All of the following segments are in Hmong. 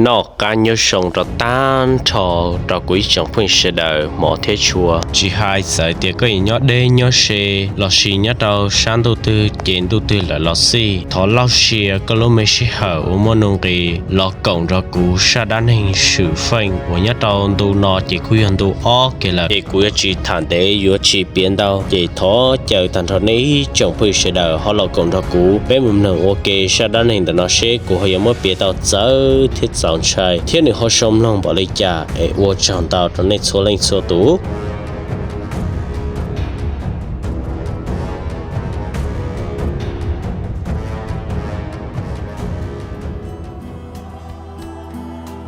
Nyob qab nyob zoo rau tag nrho rau kuv ib tsoom phooj ywg sawv daws hmov thiab tshua. Tsis hais txawm tias koj yuav nyob deb nyob ze lossis nyob rau sab ntuj twg ces ntuj twg lawm los xij, thov lauj sia koj lub me sij hawm uas muaj nuj nqis los koom nrog kuv zaj dab neeg swm feej uas nyob rau ntu no ces kuj yog ntu ob kiag lawm. Ces kuv yuav tsis tham ntev yuav tsis piav ntau, ces thov caw tag nrho nej ib tsoom phooj ywg sawv daws ho los koom nrog kuv peb mus mloog ua ke zaj dab neeg ntawm no seb kuv ho yuav muab piav tau txawv thiab txaus ntshai thiab nws ho zoo mloog npaum li cas es ua tsaug ntau rau nej txhua leej txhua tus.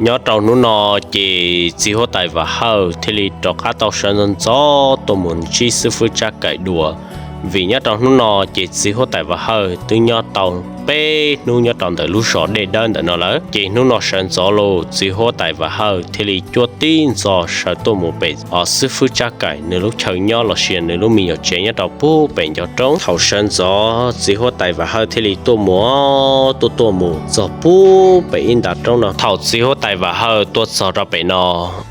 Nyob rau hnub no ces txiv huab tais Vam Hawj thiaj li rov qab tau sawv ntxov ntxov tuaj mus ntsib xib fwb Tsab Kaim dua, vim nyob rau hnub no ces txiv huab tais Vam Hawj twb nyob tau peb hnub nyob rau ntawm lub zos Dej Dawb ntawm no lawm. Ces hnub no sawv ntxov los txiv huab tais Vam Hawj thiaj li cuab tib ntxov sawv tuaj mus pem os xib fwb Tsab Kaim nws lub chaw nyob lossis nws lub me nyuam tsev nyob rau pub pem ncov roob. Thaum sawv ntxov txiv huab tais Vam Hawj thiaj li tuaj mus tuaj tuaj mus txog pub pem ib ntav roob no. Thaum txiv huab tais Vam Hawj tuaj txog rau pem no,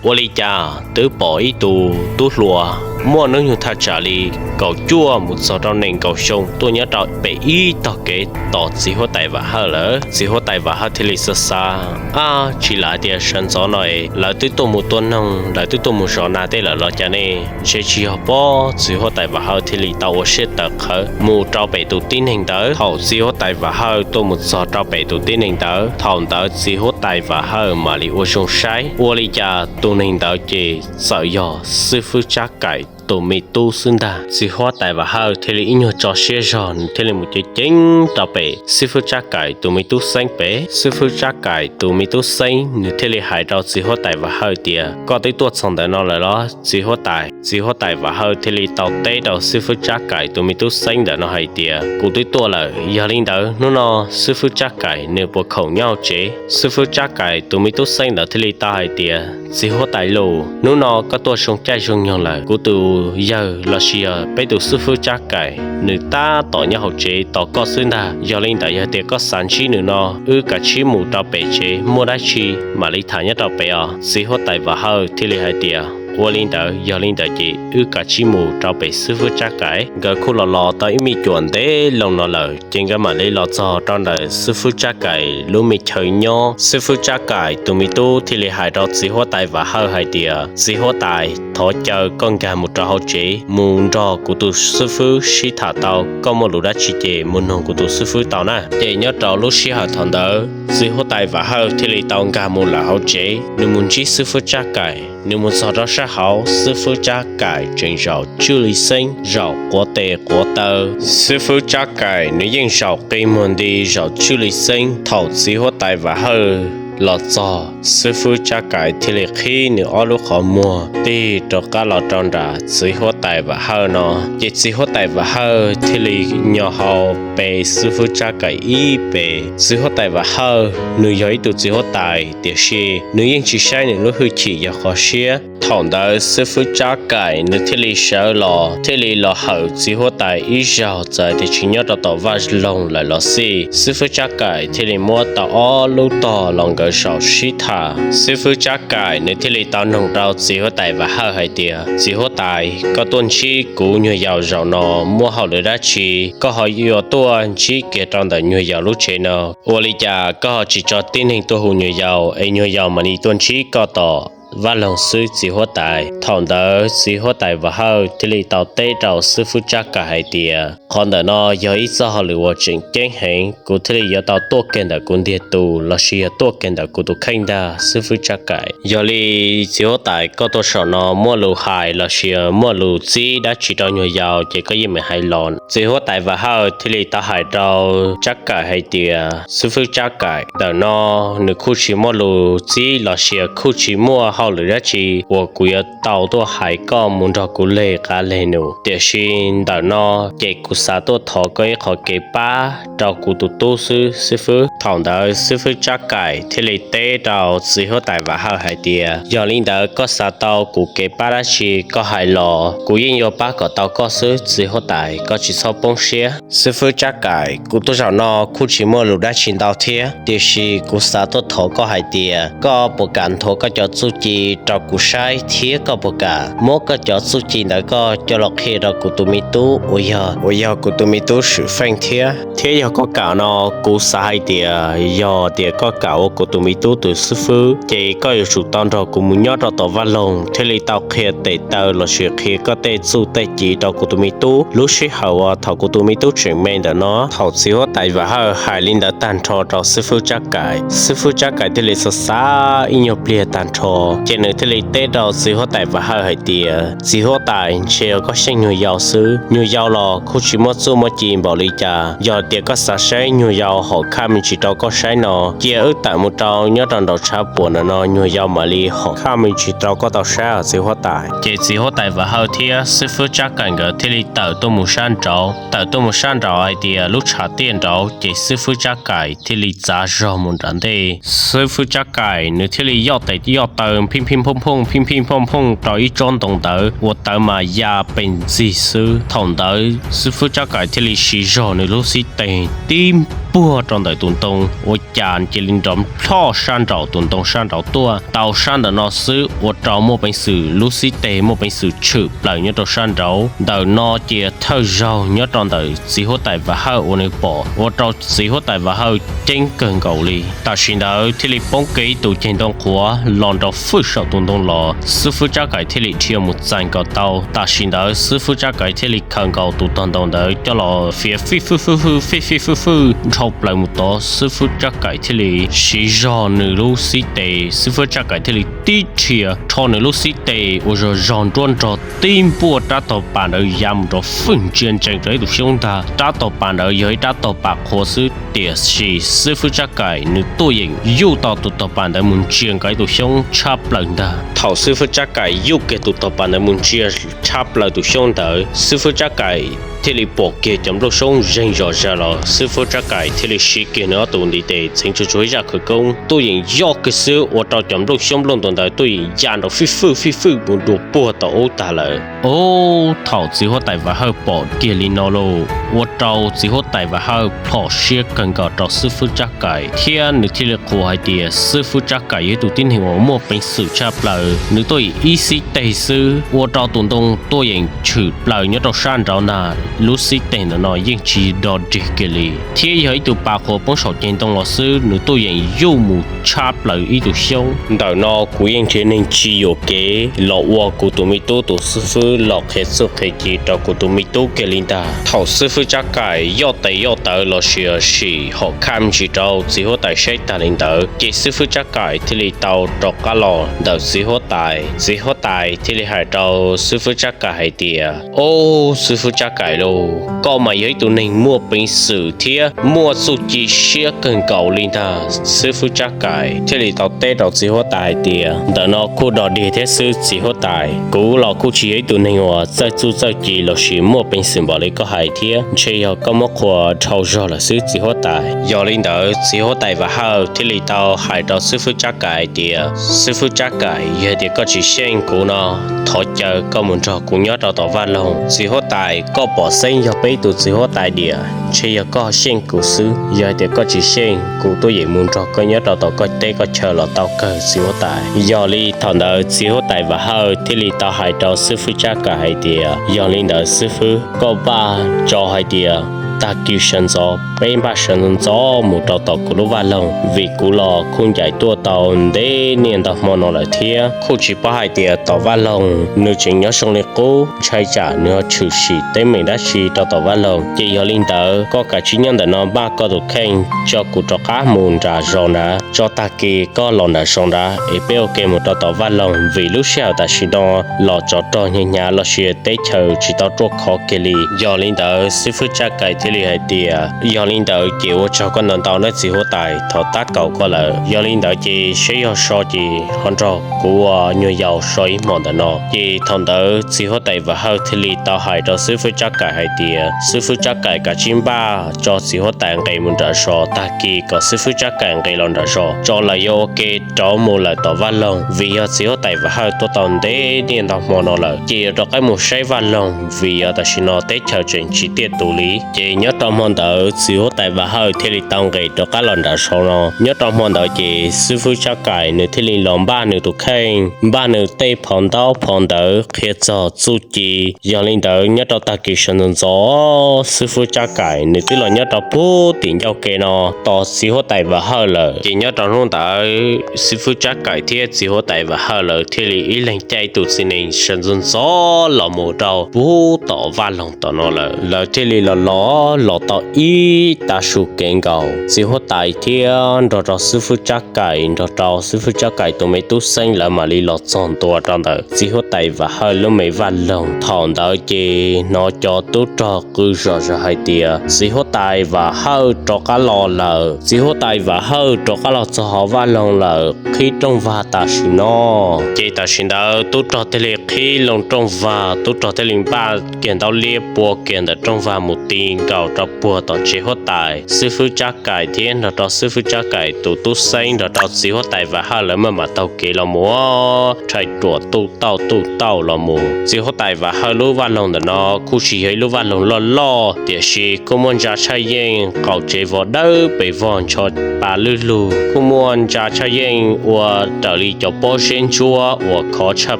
ua li cas twb pom ib tus tub hluas muaj hnub nyoog thaj tsam li kaum cuaj mus txog rau nees nkaum xyoo tuaj nyob rau pem ib tog kev tos txiv huab tais Vam Hawj lawm. Txiv huab tais Vam Hawj thiaj li xav xav, ab, tsis lam tias sawv ntxov no es lawv twb tuaj mus tua noog, lawv twb tuaj mus zov nas tej lawm los cas ne? Ntshe tsis yog pob. Txiv huab tais Vam Hawj thiaj li tau ua siab tawv qhawv mus rau pem tus tib neeg ntawd. Thaum txiv huab tais Vam Hawj tuaj mus txog rau pem tus tib neeg ntawd, thaum ntawd txiv huab tais Vam Hawj mam li ua zoo saib, ua li cas tus neeg ntawd ces txawm yog xib fwb Tsab Kaim tus me tub xwb ntag. Txiv huab tais Vam Hawj thiaj li ib nyuag tso siab zog, nws thiaj li mus ceev ceev rau pem xib fwb Tsab Kaim tus me tub xeeb pem. Xib fwb Tsab Kaim tus me tub xeeb nws thiaj li hais rau txiv huab tais Vam Hawj tias, koj twb tuaj txog ntawm no lawm los txiv huab tais? Txiv huab tais Vam Hawj thiaj li tau teb rau xib fwb Tsab Kaim tus me tub xeeb ntawm no hais tias, kuv twb tuaj lawm, yog li ntawd hnub no xib fwb Tsab Kaim nws puas khoom nyob hauv tsev? Xib fwb Tsab Kaim tus me tub xeeb ntawd thiaj li tau hais tias, txiv huab tais lauj, hnub no koj tuaj zoo caij zoo nyoog lawm, kuv tus yawg lossis yog peb tus xib fwb Tsab Kaim nws tab tom nyob hauv tsev tos koj xwb ntag. Yog li ntawd yog tias koj xav ntsib nws no, wb kav tsij mus rau pem tsev, muaj dab tsi mam li tham nyob rau pem os. Txiv huab tais Vam Hawj thiaj li hais tias, ua li ntawd, yog li ntawd ces wb kav tsij mus rau pem xib fwb Tsab Kaim. Nkawd kuj los los tau ib me cuam ntev loo no lawm, ces nkawd mam li los txog rau ntawm xib fwb Tsab Kaim lub me chaw nyob. Xib fwb Tsab Kaim tus me tub thiaj li hais rau txiv huab tais Vam Hawj hais tias, txiv huab tais, thov caw koj nkag mus rau hauv tsev mus nrog kuv tus xib fwb sib tham tau, koj muaj lus dab tsi ces mus noog kuv tus xib fwb tau na. Ces nyob rau lub sij hawm thaum ntawd txiv huab tais Vam Hawj thiaj li tau nkag mus lawm hauv tsev, nws mus ntsib xib fwb Tsab Kaim. Nws mus txog rau sab hauv, xib fwb Tsab Kaim tseem zaum tswj li xeeb, zaum quav tes quav taw. Xib fwb Tsab Kaim nws yeej zaum qi muag nti zaum tswj li xeeb. Thaum txiv huab tais Vam Hawj los txog, xib fwb Tsab Kaim thiaj li qhib nws ob lub qhov muag tig rov qab los rau nram txiv huab tais Vam Hawj no. Ces txiv huab tais Vam Hawj thiaj li nyo hau pe xib fwb Tsab Kaim ib pe. Txiv huab tais Vam Hawj nws yog ib tug txiv huab tais, tiam sis nws yeej tsis saib nws lub hwj chim yog qhov siab. Thaum ntawd xib fwb Tsab Kaim nws thiaj li sawv los, thiaj li los hawm txiv huab tais ib zaug, txawm tias tsis nyob rau tom vaj loog lawm los xij, xib fwb Tsab Kaim thiaj li muab tau ob lub tog los nkawd zaum sib tham. Xib fwb Tsab Kaim nws thiaj li tau noog rau txiv huab tais Vam Hawj hais tias, txiv huab tais, koj tuaj ntsib kuv nyuag yaus zaum no muaj hauj lwm dab tsi? Koj ho yuav tuaj ntsib kiag rau ntawm nyuag yaus lub tsev no, ua li cas koj ho tsis tso tib neeg tuaj hu nyuag yaus es nyuag yaus mam li tuaj ntsib koj tom vaj loog xwb txiv huab tais? Thaum ntawd txiv huab tais Vam Hawj thiaj li tau teb rau xib fwb Tsab Kaim hais tias, qhov ntawm no yog ib txoj hauj lwm uas tseem ceeb heev, kuv thiaj li yuav tau tuaj kiag ntawm kuv ntiag tug lossis yog tuaj kiag ntawm kuv tus kheej ntag xib fwb Tsab Kaim. Yog li txiv huab tais, koj tuaj saum no muaj lus hais lossis muaj lus txib dab tsi rau nyuag yaus ces koj yeej meem hais los. Txiv huab tais Vam Hawj thiaj li tau hais rau Tsab Kaim hais tias, xib fwb Tsab Kaim, ntawm no nws kuj tsis muaj lus txib lossis kuj tsis muaj hauj lwm dab tsi uas kuv yuav tau tuaj hais koj mus nrog kuv leg qab leg num. Tiam sis ntawm no ces kuv xav tuaj thov koj ib qho kev pab rau kuv tus tub xwb xib fwb. Thaum ntawd xib fwb Tsab Kaim thiaj li teb rau txiv huab tais Vam Hawj hais tias, yog li ntawd koj xav tau kuv kev pab dab tsi koj hais los, kuv yeej yuav pab kom tau koj xwb txiv huab tais, koj tsis txhob poob siab. Xib fwb Tsab Kaim, kuv tuaj zaum no kuj tsis muaj lus dab tsi ntau thiab, tiam sis kuv xav tuaj thov koj hais tias koj puas kam nthuav koj cov txuj ci rau kuv saib thiab koj puas kam muab koj cov txuj ci ntawd koj coj los qhia rau kuv tus me tub uas yog, uas yog kuv tus me tub Swm Feej thiab. Thiab yog koj kam no, kuv xav hais tias yog tias koj kam ua kuv tus me tub tus xib fwb, ces koj yuav tsum tau nrog kuv mus nyob rau tom vaj loog thiaj li tau qhia tes taw lossis qhia koj tej txuj tej ci rau kuv tus me tub lub sij hawm uas thaum kuv tus me tub tseem me ntawm no. Thaum txiv huab tais Vam Hawj hais li ntawd tag nrho rau xib fwb Tsab Kaim, xib fwb Tsab Kaim thiaj li xav xav ib nyuag pliag tag nrho, ces nws thiaj li teb rau txiv huab tais Vam Hawj hais tias, txiv huab tais, ntshe yog koj xyeej nyuag yau xwb. Nyuag yau los kuj tsis muaj txuj muaj ci npaum li cas. Yog tias koj xav saib nyuag yau hom khaj me ntsis rau koj saib no, cia wb tawm mus rau nyob rau nraum tshav puam ntawm no, nyuag yau mam li hom khaj me ntsis rau koj tau saib os txiv huab tais. Ces txiv huab tais Vam Hawj thiab xib fwb Tsab Kaim nkawd thiaj li tawm tuaj mus sab nraud. Tawm tuaj mus sab nraud hais tias lub tshav tiaj nraud, ces xib fwb Tsab Kaim thiaj li txav zog mus nram ntej. Xib fwb Tsab Kaim nws thiaj li yoj tes yoj taw phij phij phooj phooj phij phij phooj phooj rau ib tsob ntoo ntawd ua tawv mas ya pes ntxig xwb. Thaum ntawd xib fwb Tsab Kaim thiaj li siv zog nws lub xib teg tib npuag rau ntawm tus ntoo, ua cas cia li nrov plhoj sab nraum tus ntoo sab nraud tuaj. Tau sab ntawm no xwb ua rau muaj peev xwm lub xib teg muaj peev xwm tshwm plaws nyob rau sab nraud. Ntawm no cia thawj zaug nyob rau ntawm txiv huab tais Vam Hawj uas nws pom ua rau txiv huab tais Vam Hawj ceeb kawg nkaus li. Tam sim ntawd thiaj li poob kiag ib tus ceg ntoo qhuav los nrov fwj saum tus ntoo los, xib fwb Tsab Kaim thiaj li dhia mus txais nkaus tau. Tam sim ntawd xib fwb Tsab Kaim thiaj li khaws nkaus tus tog ntoo ntawd coj los fiav fij fwj fwj fwj fij fij fwj fwj dhau plaws mus tod. Xib fwb Tsab Kaim thiaj li siv zog nws lub xib teg, xib fwb Tsab Kaim thiaj li tib rhia rho nws lub xib teg ua zog zog nruab nrog tib npuaj rab taug pas ntawd ya mus rau fwj ntsia ntsees rau ib tus xyoob ntag. Rab taug pas ntawd yog ib rab taug pas qhuav xwb, tiam sis xib fwb Tsab Kaim nws tuaj yeem yuj tau tus taug pas ntawd mus ntsia nkaus ib tus xyoob tshab plaws ntag. Thaum xib fwb Tsab Kaim yuj kiag tus taug pas ntawd mus ntsia tshab plaws tus xyoob ntawd, xib fwb Tsab Kaim thiaj li pom kiag cov nplooj xyoob zeeg zom zaws los, xib fwb Tsab Kaim thiaj li siv kiag nws ob tus ntiv tes txheev tsuag tsuag ib zaj khawv koob tuaj yeem yoj kiag xwb ua rau cov nplooj xyoob nplooj ntuas ntawd tuaj yeem ya nrov fij fwj fij fwj mus dua puag tom ub tag lawm. Ub, thaum txiv huab tais Vam Hawj pom kiag li no lauj, ua rau txiv huab tais Vam Hawj plhom siab kawg nkaus rau xib fwb Tsab Kaim, thiab nws thiaj li qhuas hais tias xib fwb Tsab Kaim yog ib tus tib neeg uas muaj peev xwm tshaj plaws. Nws tuaj yeem ib xib teg xwb ua rau tus ntoo tuaj yeem tshwm plaws nyob rau sab nraud ntag. Lub xib teg ntawm no yeej tsis do dig kiag li, thiab yog ib tug pas qhuav poob saum ceg ntoo los xwb nws tuaj yeem yuj mus tshab plaws ib tug xyoob. Ntawm no kuv yeej nrhiav neeg tsis yuam kev los ua kuv tus me tub tus xib fwb los qhia txuj qhia ci rau kuv tus me tub kiag li ntag. Thaum xib fwb Tsab Kaim yoj tes yoj taw los sis sim hom khaj me ntsis rau txiv huab tais saib tag li ntawd, ces xib fwb Tsab Kaim thiaj li tau rov qab los ntawm txiv huab tais. Txiv huab tais thiaj li hais rau xib fwb Tsab Kaim hais tias, Ob, xib fwb Tsab Kaim lauj, koj mas yog ib tug neeg muaj peev xwm thiab muaj txuj ci siab kawg nkaus li ntag. Xib fwb Tsab Kaim thiaj li tau teb rau txiv huab tais hais tias, Ntawm no kuj do dig thiab xwb txiv huab tais, kuv los kuj tsis yog ib tug neeg uas txawj txuj txawj ci los sis muaj peev xwm npaum li koj hais thiab, ntshe yog koj muab qhuas dhau zog lawm xwb txiv huab tais. Yog li ntawd txiv huab tais Vam Hawj thiaj li tau hais rau xib fwb Tsab Kaim hais tias, Xib fwb Tsab Kaim, yog tias koj tsis xyeej kuv no, thov caw koj mus nrog kuv nyob rau tom vaj loog. Txiv huab tais, koj pom xeeb yog peb tus txiv huab tais diam, ntshe yog koj xyeej kuv xwb. Yog hais tias koj tsis xyeej, kuv tuaj yeem mus nrog koj nyob rau tom koj teb koj chaw los tau kawg txiv huab tais. Yog li thaum ntawd txiv huab tais Vam Hawj thiaj li tau hais rau xib fwb Tsab Kaim hais tias, Yog li ntawd xib fwb, koj npaj tso hais tias tag kis sawv ntxov peb npaj sawv ntxov mus rau tom kuv lub vaj loog, vim kuv los kuj ncaim tuaj tau ntev niaj ntau hmo no lawm thiab kuj tsis paub hais tias tom vaj loog nws tseem nyob zoo li qub, ntshai tsam nws ho tshwm sim teeb meem dab tsi rau tom vaj loog. Ces yog li ntawd koj kav tsij nyob ntawm no npaj koj tus kheej tso kuv rov qab mus nram zos nrad, tso tag kis koj los nram zos nrad es peb ua ke mus rau tom vaj loog, vim lub sij hawm tam sim no los tsov rog hnyav hnyav los sis teb chaws tsis tau ruaj khov kiag li. Yog li ntawd xib fwb Tsab Kaim thiaj li hais tias, Yog li ntawd ces ua tsaug koj ntau ntau nawb txiv huab tais, thov tab kaum koj lawm. Yog li ntawd ces seb yog so ces ho nrog kuv ua nyuag yaus so ib hmos ntawm no. Ces thaum ntawd txiv huab tais Vam Hawj thiaj li tau hais rau xib fwb Tsab Kaim hais tias, Xib fwb Tsab Kaim, kav tsij npaj tso txiv huab tais nqes mus nram zos, tag kis kom xib fwb Tsab Kaim nqes los nram zos tso, lawv yuav ua ke rov mus lawm tom vaj loog, vim yog txiv huab tais Vam Hawj tuaj tau ntev niaj ntau hmo no lawm, ces yuav rov qab mus saib vaj loog, vim yog tam sim no teb chaws tseem tsis tiaj tus li. Ces nyob rau hmo ntawd txiv huab tais Vam Hawj thiaj li tau nqes rov qab los nram zos no. Nyob rau hmo ntawd ces xib fwb Tsab Kaim nws thiaj li los npaj nws tus kheej, npaj nws tej phau ntaub phau ntawv qhia txog txuj ci. Yog li ntawd nyob rau tag kis sawv ntxov ntxov, xib fwb Tsab Kaim nws twb los nyob rau puag tim ncauj ke no tos txiv huab tais Vam Hawj lawm. Ces nyob rau hnub ntawd xib fwb Tsab Kaim thiab txiv huab tais Vam Hawj lawv thiaj li ib leeg caij tus txiv nees sawv ntxov ntxov los mus rau puag tom vaj loog tom no lawm. Lawv thiaj li los los los tau ib tav su kev nkaus, txiv huab tais thiab nrog rau xib fwb Tsab Kaim nrog rau xib fwb Tsab Kaim tus me tub Xeeb lawv mam li los txog ntua rau ntawm txiv huab tais Vam Hawj lub me vaj loog. Thaum ntawd ces hnov cov tub rog qw zom zaws hais tias, Txiv huab tais Vam Hawj rov qab los lawm, txiv huab tais Vam Hawj rov qab los txog hauv vaj loog lawm, qhib rooj vag tam sim no. Ces tam sim ntawd tub rog thiaj li qhib loo rooj vag, tub rog thiaj li npaj kiag ntaub liab pua kiag ntawm rooj vag mus ti nkaus rau puag tom tsev huab tais. Xib fwb Tsab Kaim thiab nrog rau xib fwb Tsab Kaim tus tub Xeeb nrog rau txiv huab tais Vam Hawj lawv maj mam taug kev los mus, rhais ruam tuj tauj tuj tauj los mus. Txiv huab tais Vam Hawj lub vaj loog ntawm no kuj tsis yog ib lub vaj loog loj loj, tiam sis kuj muaj ntsa tshaj yeej, qaum tsev vov dawb pes vog ntsho pa lwj lug, kuj muaj ntsa tshaj yeej ua raws li cov pob zeb ntsuab uas khov tshaj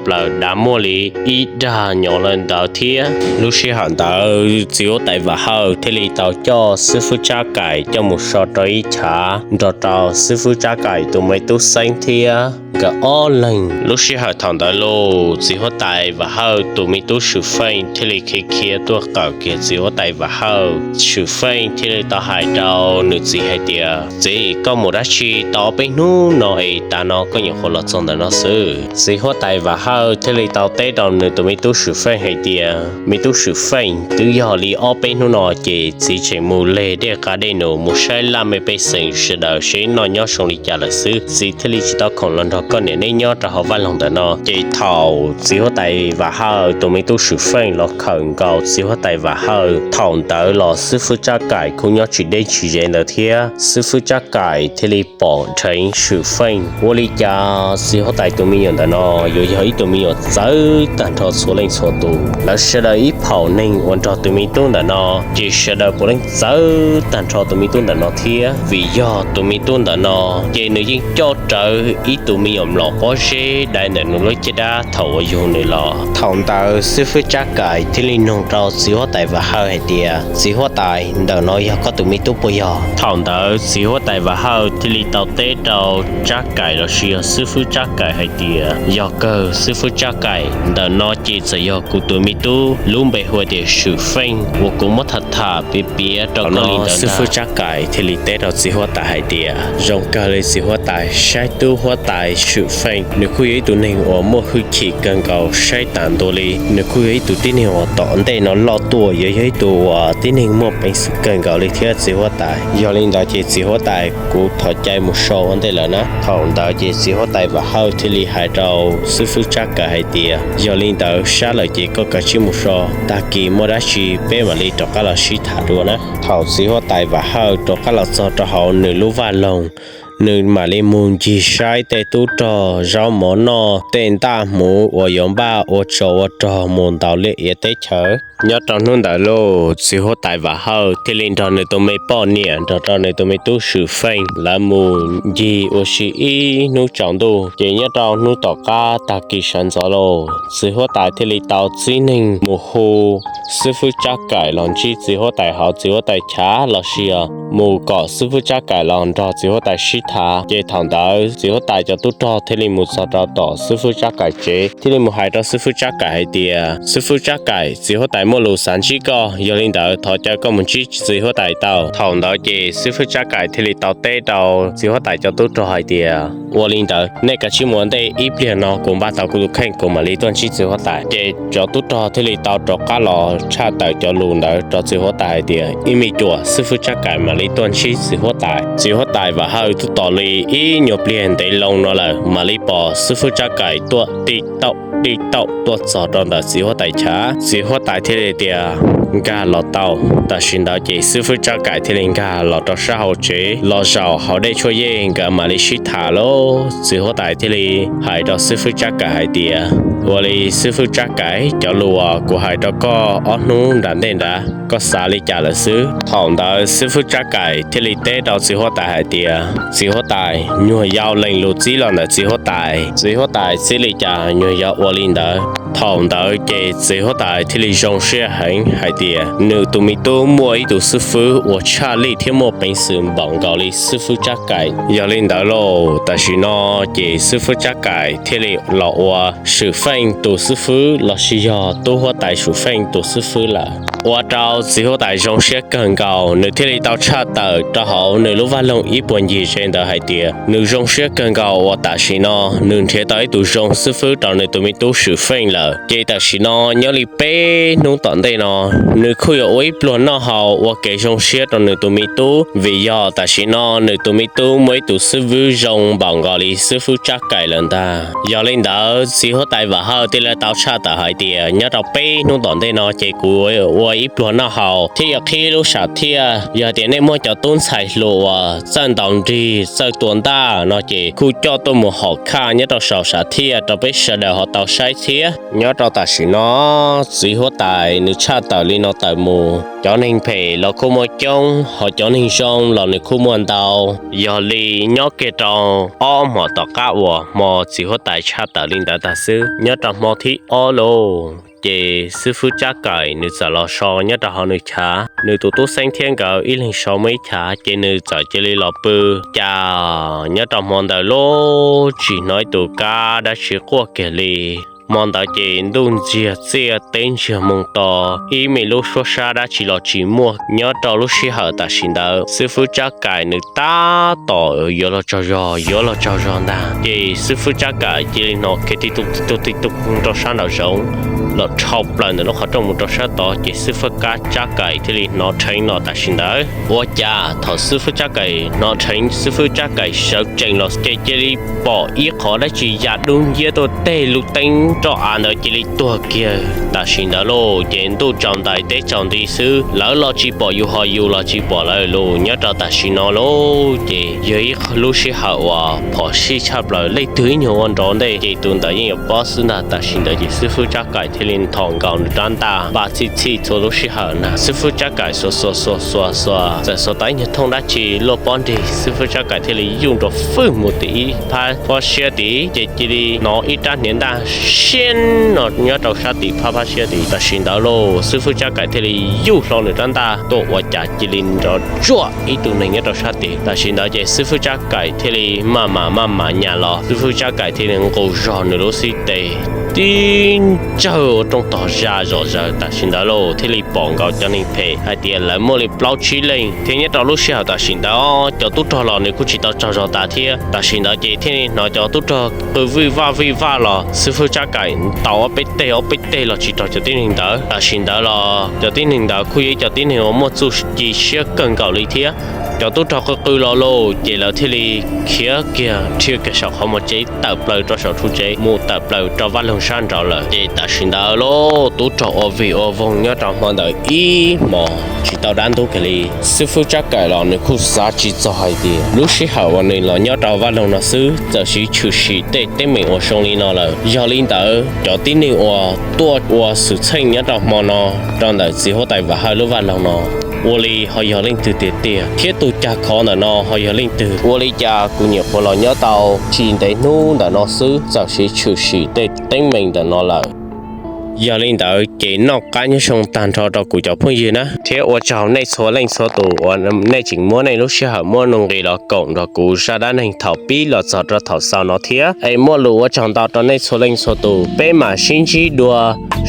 plaws dav muaj li ib dag nyom lawm ntawd thiab. Lub sij hawm ntawd txiv huab tais Vam Hawj thiaj li tau coj xib fwb Tsab Kaim coj mus so rau ib chav nrog rau xib fwb Tsab Kaim tus me tub Xeeb thiab nkawd ob leeg. Lub sij hawm thaum ntawd los txiv huab tais Vam Hawj tus me tub Swm Feej thiaj li khiav khiav tuaj qawm kiag txiv huab tais Vam Hawj. Swm Feej thiaj li tau hais rau nws txiv hais tias, Txiv, koj mus dab tsi tau ob peb hnub no es tav no koj nyuam qhuav los txog ntawm no xwb? Txiv huab tais Vam Hawj thiaj li tau teb rau nws tus me tub Swm Feej hais tias, Me tub Swm Feej, twb yog li ob peb hnub no ces txiv tseem mus leg dej qa dej num mus saib laj mej pej xeem sawv daws seb noj nyob zoo li cas lawm xwb, txiv thiaj li tsis tau khoom los nrog koj niam neb nyob rau hauv vaj loog ntawm no. Ces thaum txiv huab tais Vam Hawj tus me tub Swm Feej los khawm nkaus txiv huab tais Vam Hawj, thaum ntawd los xib fwb Tsab Kaim kuj nyob tsis deb tsis ze ntawd thiab. Xib fwb Tsab Kaim thiaj li pom dheev Swm Feej, ua li cas txiv huab tais tus me nyuam ntawm no yuav yog ib tug me nyuam txawv tag nrho txhua leej txhua tus. Lawv sawv daws ib phaum neeg uas nrog tus me tub ntawm no ces sawv daws puav leej txawv tag nrho tus me tub ntawm no thiab, vim yog tus me tub ntawm no ces nws yeej coj rawv ib tug me nyuam mlom pob zeb dai ntawm nws lub caj dab thaum uas yug nws los. Thaum ntawd xib fwb Tsab Kaim thiaj li nug rau txiv huab tais Vam Hawj hais tias, Txiv huab tais, ntawm no yog koj tus me tub puas yog? Thaum ntawd txiv huab tais Vam Hawj thiaj li tau teb rau Tsab Kaim lossis yog xib fwb Tsab Kaim hais tias, Yog kawg xib fwb Tsab Kaim, ntawm no ces txawm yog kuv tus me tub lub npe hu tias Swm Feej uas kuv muab tham tham piav piav rau koj li ntawd. Xib fwb Tsab Kaim thiaj li teb rau txiv huab tais hais tias, Zoo kawg li txiv huab tais, saib tub huab tais Swm Feej, nws kuj yog ib tug neeg uas muaj hwj chim kawg nkaus, saib tas ntua li nws kuj yog ib tug tib neeg uas tom ntej no loj tuaj, yog yog ib tug uas tib neeg muaj peev xwm kawg nkaus li thiab txiv huab tais. Yog li ntawd ces txiv huab tais, kuv thov cai mus so ua ntej lawm na. Thaum ntawd ces txiv huab tais Vam Hawj thiaj li hais rau xib fwb Tsab Kaim hais tias, Yog li ntawd sab lawm ces koj kav tsij mus so, tag kis muaj dab tsi peb mam li rov qab los sib tham dua na. Thaum txiv huab tais Vam Hawj rov qab los txog rau hauv nws lub vaj loog, nws mam li mus ncig saib tej tub rog, zaub mov noj, tej ntaj hmuv uas yuav npaj ua tsov ua rog mus ntaus liaj ia teb chaws. Nyob rau hnub ntawd los txiv huab tais Vam Hawj thiaj li nrog nws tus me poj niam nrog rau nws tus me tub Swm Feej lawv mus ncig ua si ib hnub tsaus ntuj. Ces nyob rau hnub tom qab tag kis sawv ntxov los txiv huab tais thiaj li tau txib neeg mus hu xib fwb Tsab Kaim los ntsib txiv huab tais hauv txiv huab tais chav lossis yog mus kom xib fwb Tsab Kaim los nrog txiv huab tais sib thav. Ces thaum ntawd txiv huab tais cov tub rog thiaj li mus txog rau tom xib fwb Tsab Kaim tsev, thiaj li mus hais rau xib fwb Tsab Kaim hais tias, Xib fwb Tsab Kaim, txiv huab tais muaj lus xav ntsib koj, yog li ntawd thov caw koj mus ntsib txiv huab tais tau. Thaum ntawd ces xib fwb Tsab Kaim thiaj li tau teb rau txiv huab tais cov tub rog hais tias, Ua li ntawd nej kav tsij mus ua ntej, ib pliag no kuv npaj tau kuv tus kheej kuv mam li tuaj ntsib txiv huab tais. Ces cov tub rog thiaj li tau rov qab los tshaj tawm cov lus ntawd rau txiv huab tais hais tias, Ib me cuam, xib fwb Tsab Kaim mam li tuaj ntsib txiv huab tais. Txiv huab tais Vam Hawj twb tos li ib nyuag pliag ntev loo no lawm mam li pom xib fwb Tsab Kaim tuaj tij tauj tij tauj tuaj txog rau ntawm txiv huab tais chav. Txiv huab tais thiaj li tias, Nkag los tau. Tam sim ntawd ces xib fwb Tsab Kaim thiaj li nkag los rau sab hauv tsev los zaum hauv dej tshuaj yej, nkawd mam li sib tham lauj. Txiv huab tais thiaj li hais rau xib fwb Tsab Kaim hais tias, Ua li xib fwb Tsab Kaim, cov lus uas kuv hais rau koj ob hnub nram ntej nrad, koj xav li cas lawm xwb? Thaum ntawd xib fwb Tsab Kaim thiaj li teb rau txiv huab tais hais tias, Txiv huab tais, nyuag yaus lees lus txib los ntawm txiv huab tais, txiv huab tais txib li cas nyuag yaus ua li ntawd. Thaum ntawd ces txiv huab tais thiaj li zoo siab heev hais tias nws tus me tub muaj ib tug xib fwb uas tshaj lij thiab muaj peev xwm npaum nkaus li xib fwb Tsab Kaim. Yog li ntawd lauj, tam sim no ces xib fwb Tsab Kaim thiaj li los ua Swm Feej tus xib fwb los sis yog tub huab tais Swm Feej tus xib fwb lawm. Ua rau txiv huab tais zoo siab kawg nkaus, nws thiaj li tau tshaj tawm rau hauv nws lub vaj loog ib puas ncig ze ntawd hais tias nws zoo siab kawg nkaus uas tam sim no nws nrhiav tau ib tug zoo xib fwb rau nws tus me tub Swm Feej lawm. Ces tam sim no nyob li peb hnub tom ntej no, nws kuj yuav ua ib pluag noj haus ua kev zoo siab rau nws tus me tub, vim yog tam sim no nws tus me tub muaj ib tug xib fwb zoo npaum nkaus li xib fwb Tsab Kaim lawm ntag. Yog li ntawd txiv huab tais Vam Hawj thiaj li tau tshaj tawm hais tias nyob rau peb hnub tom ntej no ces kuv ua ib pluag noj haus thiab yuav qhib lub sam thiaj. Yog tias nej muaj cov tub ntxhais hluas uas txawj ntaus nrig txawj tua ntaj no ces kuj coj tuaj mus hom khaj nyob rau saum sam thiaj rau peb sawv daws ho tau saib thiab. Nyob rau tam sim no txiv huab tais nws tshaj tawm li no tawm mus, cov neeg phem los kuj muaj coob, ho cov neeg zoo los nws kuj muaj ntau. Yog li nyob kiag rau ob hmos tom qab uas hmo txiv huab tais tshaj tawm li ntawd tag xwb, nyob rau hmo thib ob lauj, ces xib fwb Tsab Kaim nws txawm los so nyob rau hauv nws chav, nws tus tub xeeb thiab nkawd ib leeg so muaj ib chav, ces nws txawm cia li los pw. Cas nyob rau hmo ntawd lauj, tsis hnov ib tus kab dab tsi quaj kiag li. Hmo ntawd ces ntuj ntsiag txiaj teb ntsiag moo to, ib me lub suab sab dab tsi los tsis muaj. Nyob rau lub sij hawm tam sim ntawd xib fwb Tsab Kaim nws tab tom yuav los tsaug zog, yuav los tsaug zog ntag, ces xib fwb Tsab Kaim cia li hnov kiag ti tu ti tu ti tu rau sab nraum zoov, los dhau plaws ntawm lub qhov rooj mus rau sab tod, ces xib fwb Tsab Kaim thiaj li hnov rheev no tam sim ntawd. Ua cas thaum xib fwb Tsab Kaim hnov rheev, xib fwb Tsab Kaim sawv tsees los ces cia li pom ib qho dab tsi ya dub nciab tuaj, tej lub teeb roj av ntawd cia li tuag kiag tam sim ntawd lauj. Ces ntuj tsaus ntais teb tsaus nti xwb, lawv los tsis pom yus ho yus los tsis pom lawv lauj. Nyob rau tam sim no lauj, ces yog ib lub sij hawm uas phom sij tshaj plaws, leej twg ib nyuag ua nrov ntej ces tus ntawd yeej yuav pob xwb ntag. Tam sim ntawd ces xib fwb Tsab Kaim thiaj li nthos nkaus nws rab ntaj npaj txhij txhij txhua lub sij hawm na. Xib fwb Tsab Kaim xuas xuas xuas xuas xuas, txawm xuas tau ib nyuag thooj dab tsi luaj pob nrig, xib fwb Tsab Kaim thiaj li yuj nrov fwj mus tim ib phab pob siab tid, ces cia li hnov ib rab hniav ntaj siab no nyob rau sab tim phab pob siab tid. Tam sim ntawd lauj, xib fwb Tsab Kaim thiaj li yuj hlo nws rab ntaj tuaj ua cas cia li nrov tsuaj ib tug neeg nyob rau sab tid. Tam sim ntawd ces xib fwb Tsab Kaim thiaj li maj mam maj mam nyas los, xib fwb Tsab Kaim thiaj li nqus zog nws lub xib tes tib ntsawg ua rooj tog zaj zom zaws. Tam sim ntawd lauj, thiaj li pom nkaus cov neeg phem hais tias lawv muaj li plaub tsib leej thiab. Nyob rau lub sij hawm tam sim ntawd cov tub rog los nws kuj tsis tau tsaug zog tas thiab. Tam sim ntawd ces thiaj li hnov cov tub rog qw vij vaj vij vaj los, xib fwb Tsab Kaim ntaus ob peb teg ob peb teg los tsis raug cov tib neeg ntawd. Tam sim ntawd los cov tib neeg ntawd kuj yog ib cov tib neeg uas muaj txuj ci siab kawg nkaus li thiab. Cov tub rog qw qw los lauj, ces lawv thiaj li khiav kiag dhia kiag saum qhov muag tsev tawm plaws rau saum ru tsev mus tawm plaws rau vaj loog sab nraud lawm. Ces tam sim ntawd lauj, tub rog ua vig ua voog nyob rau hmo ntawd ib hmos tsis tau dab ntub kiag li. Xib fwb Tsab Kaim los nws kuj xav tsis txog hais tias lub sij hawm uas nws los nyob rau vaj loog no xwb txawm siv tshwm sim tej teeb meem uas zoo li no lawm. Yog li ntawd cov tib neeg uas tuaj ua xwm txheej nyob rau hmo no rau ntawm txiv huab tais Vam Hawj lub vaj loog no ua li ho yog leej twg tiag tiag, thiab tus cag khov ntawm no ho yog leej twg? Ua li cas kuv nyuam qhuav los nyob tau tsis ntev hnub ntawm no xwb txawm siv tshwm sim tej teeb meem ntawm no lawm? Yog li ntawd ces noj qab nyob zoo tag nrho rau kuv cov phooj ywg na, thiab ua tsaug nej txhua leej txhua tus uas nej tseem muab nej lub sij hawm muaj nuj nqis los koom nrog kuv zaj dab neeg thaum pib los txog rau thaum xaus no thiab. Es muaj lus ua tsaug ntau rau nej txhua leej txhua tus, peb mam sib ntsib dua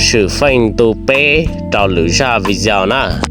swm feej ntu peb rau lwm zaj video na.